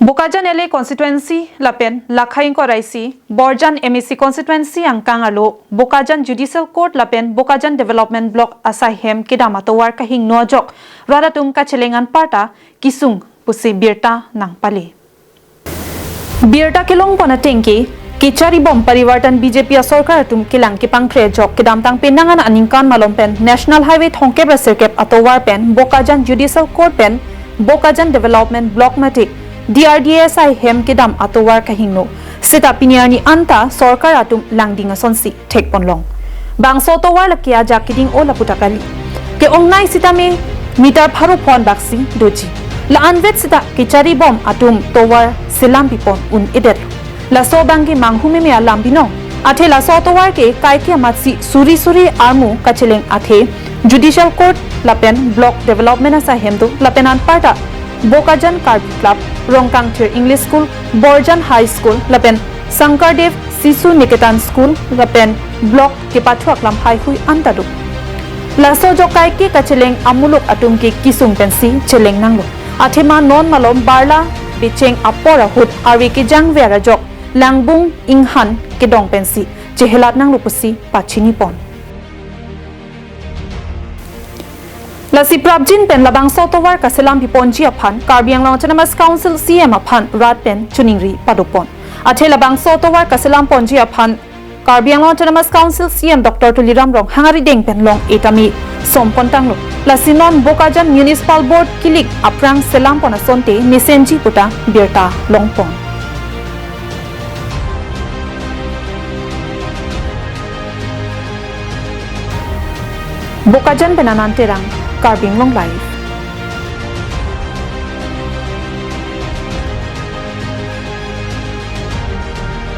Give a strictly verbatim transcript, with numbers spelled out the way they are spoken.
Bokajan L A constituency lapen Lakha ingkoi ra isi Borjan M A C constituency angkang arlo Bokajan Judicial Court lapen Bokajan Development Block asai hem kedam atovar kahingno ajok rat atum kacheleng anparta kesung pusi birta nangpale. Birta kelongpon ateng ke, kechari bom Parivartan B J P asorkar atum kelang kepangkre ajok kedamtang penang an aningkan malom pen National Highway thomkep ra sirkep atovar pen Bokajan Judicial Court pen Bokajan Development Block mate D R D A asai hem kedam atovar kahingno seta pini arni anta sorkar atum langding asonsi thekponlong. Bangso atovar lake ajak keding-o lapu ta kali. Ke-ongnei sitame meter pharo phonbaksi doji. La-anvet seta kechari bom atum tovar selam pipon un-edet. Laso abang ke manghumeme alam binong. Athe laso atovar ke kaike amatsi suri suri armu kacheleng athe Judicial Court lapen Block Development asai hem do lapen anparta Bokajan Karbi Club, Rongkangthir English School, Borjan High School lapen Sankardev Sishu Niketan School lapen Block kepathu aklam haihui anta do. Laso ajok kaike kacheleng amuluk atum ke kesung pensi cheleng nanglo. Athema non malom barla becheng apor ahut arve kejangver ajok langbung inghan kedong pensi chehelat nanglo pusi pachinipon. Lasi prapjin pen labangso atovar kaselam piponji aphan Karbi Anglong Autonomous Council C E M aphan rat pen choningri padopon. Athe labangso atovar kaselam ponji aphan Karbi Anglong Autonomous Council C E M Doctor Tuliram Ronghang arideng pen long-e tame sompontanglo. Lasi non Bokajan Municipal Board kilik aphrang selampon asonte mesenji puta birta longpon. Bokajan pen Anand Terang, Karbi Anglong Live.